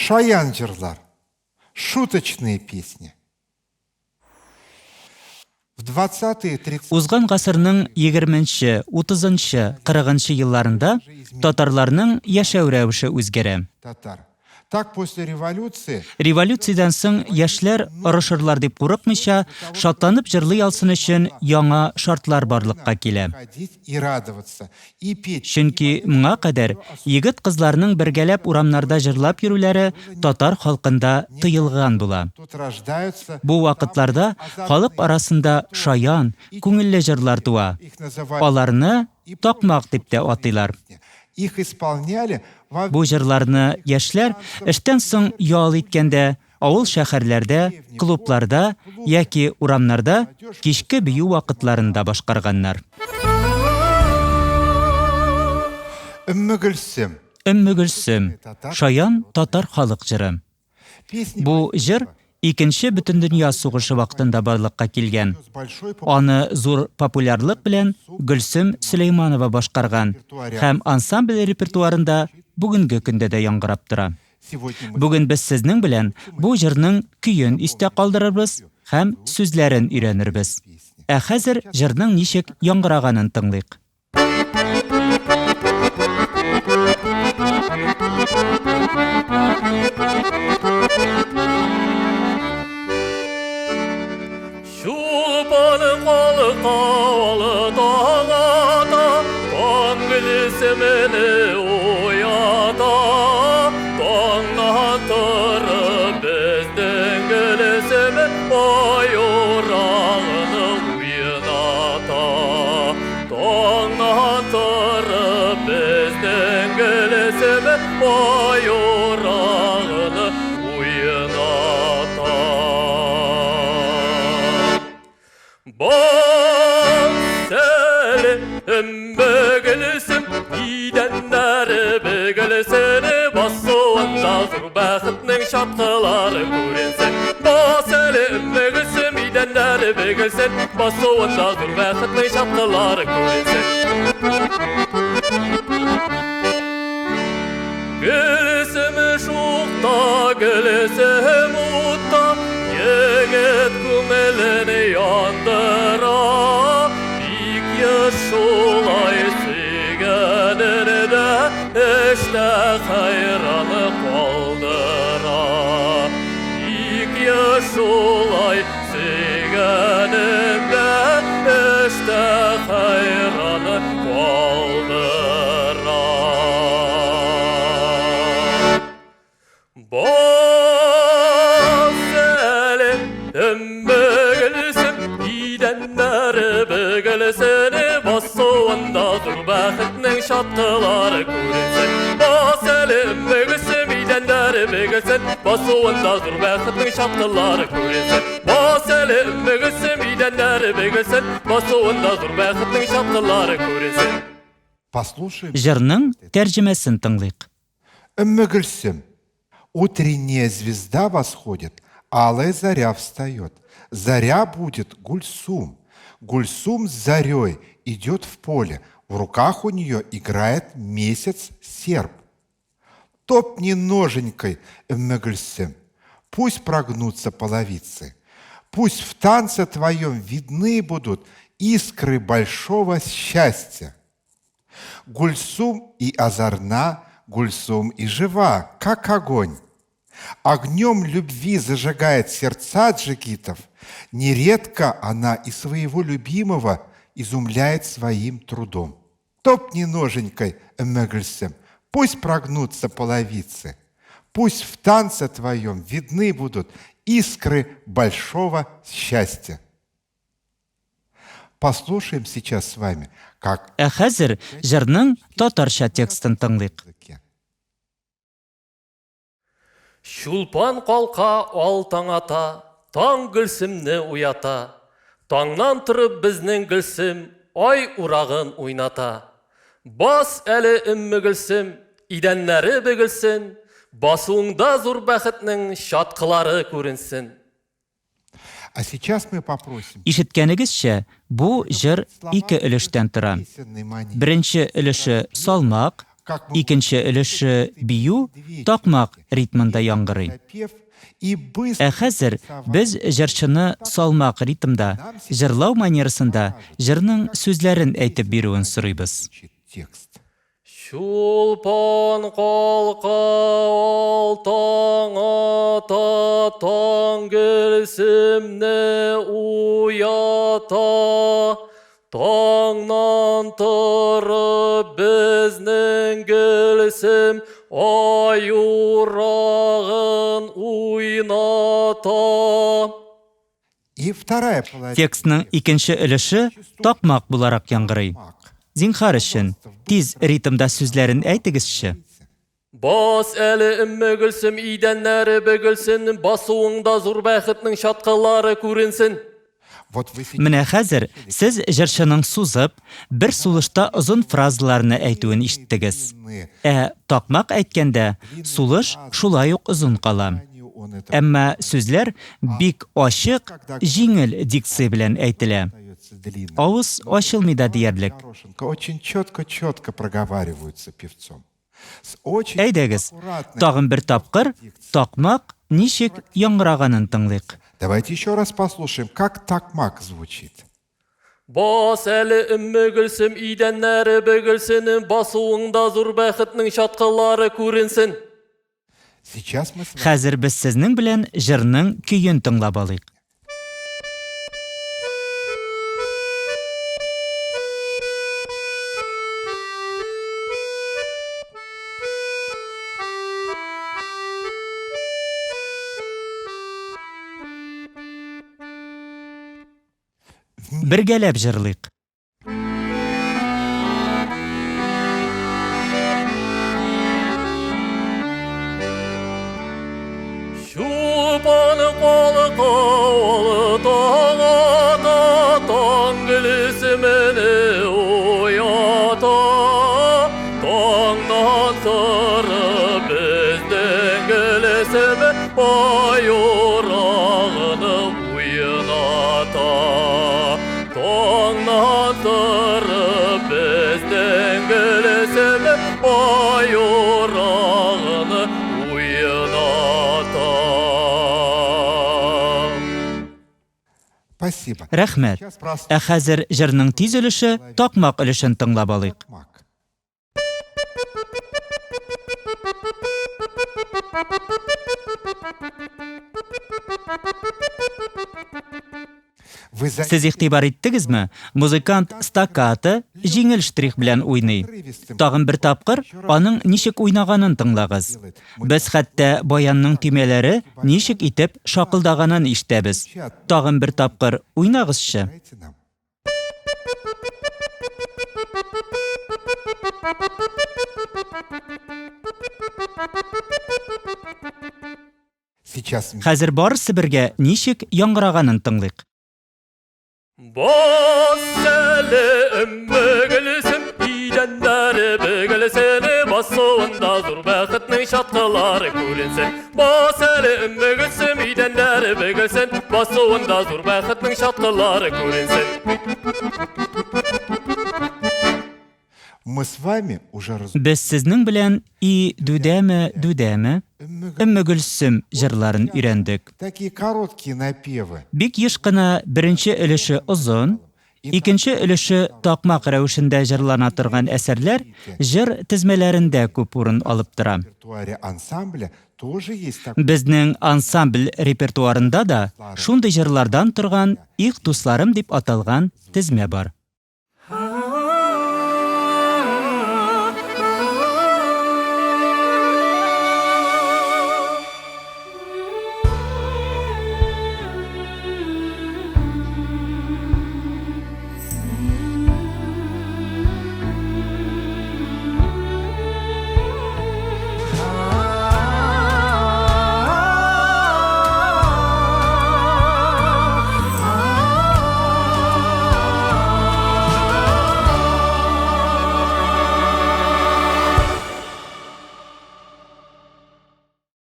Шаян җырлар, шуточные песни. В 20-е, 30 Узган гасырның егерменче, утызынчы, кырыгынчы елларында татарларның яшәү рәвеше үзгәрә. Татар. Так после революции Революциядән соң яшьләр орышырлар дип курыкмыйча, шатланып җырлый алсын өчен яңа шартлар барлыкка килә. Ходить и радоваться, и петь. Чөнки моңа кадәр егет-кызларның бергәләп урамнарда җырлап йөрүләре татар халкында тыелган була. Тут рождаются Бу вакытларда халык арасында шаян, күңелле җырлар туа. Их называют Аларны такмак дип тә атыйлар. Их исполняли во Бу җырларны яшьләр эштән соң ял иткәндә, авыл-шәһәрләрдә, клубларда яки урамнарда кичке бию вакытларында башкарганнар. Өммегөлсем. Өммегөлсем, шаян татар халык җыры. Бу җыр Икенче бөтендөнья сугышы вакытында барлыкка килгән. Аны зур популярлык белән Гөлсем Сөләйманова башкарган һәм ансамбль репертуарында бүгенге көндә дә яңгырап тора. Бүген без сезнең белән бу җырның көен истә калдырырбыз һәм сүзләрен өйрәнербез. Ә хәзер җырның ничек яңгыраганын тыңлыйк. Чулпан калка таң ата, таң гөлсемне уята, таңнан торып безнең гөлсем ай урагын уйната. Таңнан торып безнең гөлсем ай урагын уйната. Бас әле Өммегөлсем, идәннәре бөгелсен, басуында зур бәхетнең чаткылары күренсен. Бас әле Өммегөлсем, идәннәре бөгелсен, басуында зур бәхетнең чаткылары күренсен. Гөлсем шукта, гөлсем утта, егет күңелен яндыра. Бик еш шулай сөйгәнен дә эштә хәйран калдыра. Бик еш шулай сөйгәнен дә эштә хәйран калдыра. Бас әле Өммегөлсем, идәннәре бөгелсен, басуында зур бәхетнең чаткылары күренсен. Бас әле Өммегөлсем, идәннәре бөгелсен, басуында зур бәхетнең чаткылары күренсен. Бас әле Өммегөлсем, идәннәре бөгелсен, басуында зур бәхетнең чаткылары күренсен. Послушаем. Җырның тәрҗемәсен тыңлыйк. Өммегөлсем. Утренняя звезда восходит, алая заря встает. Заря будет Гульсум. Гульсум с зарей идет в поле. В руках у нее играет месяц серп. Топни ноженькой, Өммегөлсем, пусть прогнутся половицы. Пусть в танце твоем видны будут искры большого счастья. Гульсум и озорна, Гульсум и жива, как огонь. Огнем любви зажигает сердца джигитов. Нередко она и своего любимого изумляет своим трудом. Топни ноженькой, Өммегөлсем, пусть прогнутся половицы. Пусть в танце твоем видны будут искры большого счастья. Послушаем сейчас с вами, как Ә хәзер җырның татарча текстын тыңлыйк. языке. Чулпан калка ал таң ата, таң Гөлсемне уята. Таңнан торып безнең Гөлсем ай урагын уйната. Бас әле Өммегөлсем, идәннәре бөгелсен, басуыңда зур бәхетнең чаткылары күренсен. А сейчас мы попросим Ишеткәнегезчә, бу җыр ике өлештән тора. песенной манере. Беренче өлеше салмак, Икенче өлеше бию, такмак ритмында яңгырый. Ә хәзер без җырчыны салмак ритмда, җырлау манерасында җырның сүзләрен әйтеп бирүен сорыйбыз. Чулпан калка ал таң ата, таң Гөлсемне уята. Таңнан торып безнең Гөлсем ай урагын уйната. И вторая половина. Текстның икенче өлеше такмак буларак яңгырый. Зинһар өчен, тиз ритмда сүзләрен әйтегезче. Бас әле, Өммегөлсем, идәннәре бөгелсен, басуыңда зур бәхетнең чаткылары күренсен. Вот вы сейчас Менә хәзер сез җырчының сузып, бер сулышта озын фразаларны әйтүен ишеттегез. Ә такмак әйткәндә, сулыш шулай ук озын кала. Әмма сүзләр бик ачык, җиңел дикция белән әйтелә. Авыз ачылмый да диярлек. Очень четко-четко проговариваются певцом. Әйдәгез, тагын бер тапкыр такмак ничек яңгыраганын тыңлыйк. Давайте еще раз послушаем, как такмак звучит. Бас әле, Өммегөлсем, идәннәре бөгелсен, басуыңда зур бәхетнең чаткылары күренсен. Сейчас мы с вами Хәзер без сезнең белән җырның көен тыңлап алыйк. Бергәләп җырлыйк. Чулпан калка ул таң ата, таң Гөлсемене уята. Таңнан торып безнең Гөлсем ай урагын уйната. Таңнан торып безнең Гөлсем ай урагын уйната. Спасибо. Рәхмәт. Сейчас просто Ә хәзер җырның тиз өлеше, такмак өлешен тыңлап алыйк. такмак. Вы Сез игътибар иттегезме? Музыкант стаккато, җиңел штрих белән уйный. Тагын бер тапкыр аның ничек уйнаганын тыңлагыз. Без хәтта баянның төймәләре ничек итеп шакылдаганын ишетәбез. Тагын бер тапкыр уйнагызчы. Дайте нам. Сейчас Хәзер барысы бергә ничек яңгыраганын тыңлыйк. Бас әле, Өммегөлсем, идәннәре бөгелсен, басуында зур бәхетнең чаткылары күренсен. Бас әле, Өммегөлсем, идәннәре бөгелсен, басуында зур бәхетнең чаткылары күренсен. мы с вами уже раз... Без сезнең белән И дүдәме, дүдәме, Өммегөлсем җырларын өйрәндек. Такие короткие напевы. Бик еш кына беренче өлеше озын, икенче өлеше такмак рәвешендә җырлана торган әсәрләр җыр тезмәләрендә күп урын алып тора. В репертуаре ансамбля тоже есть такой. Безнең ансамбль репертуарында да шундый җырлардан торган Их дусларым дип аталган тезмә бар.